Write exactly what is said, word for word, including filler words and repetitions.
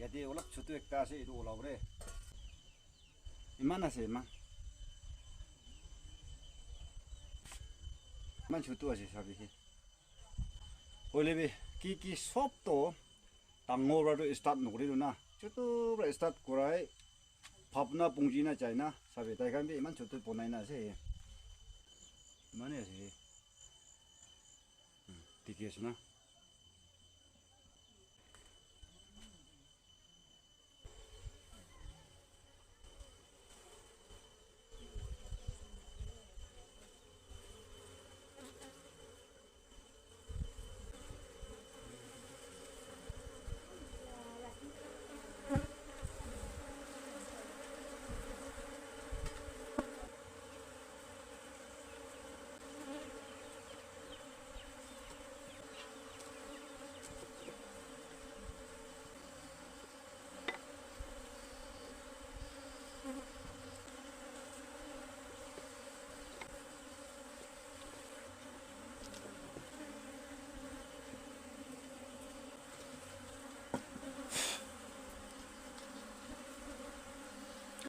Ete olop chutu ekta ase, etu olabo de. Iman ase, iman. Iman chutu ase, sabi he. Hoile bi, ki ki sob to dangor para to start nokori do na. Chutu para start korai, bhabna pungji na chai na, sabi tai khan bi iman chutu bonai na ase. Mane ase. Hmm, dikhi ase na.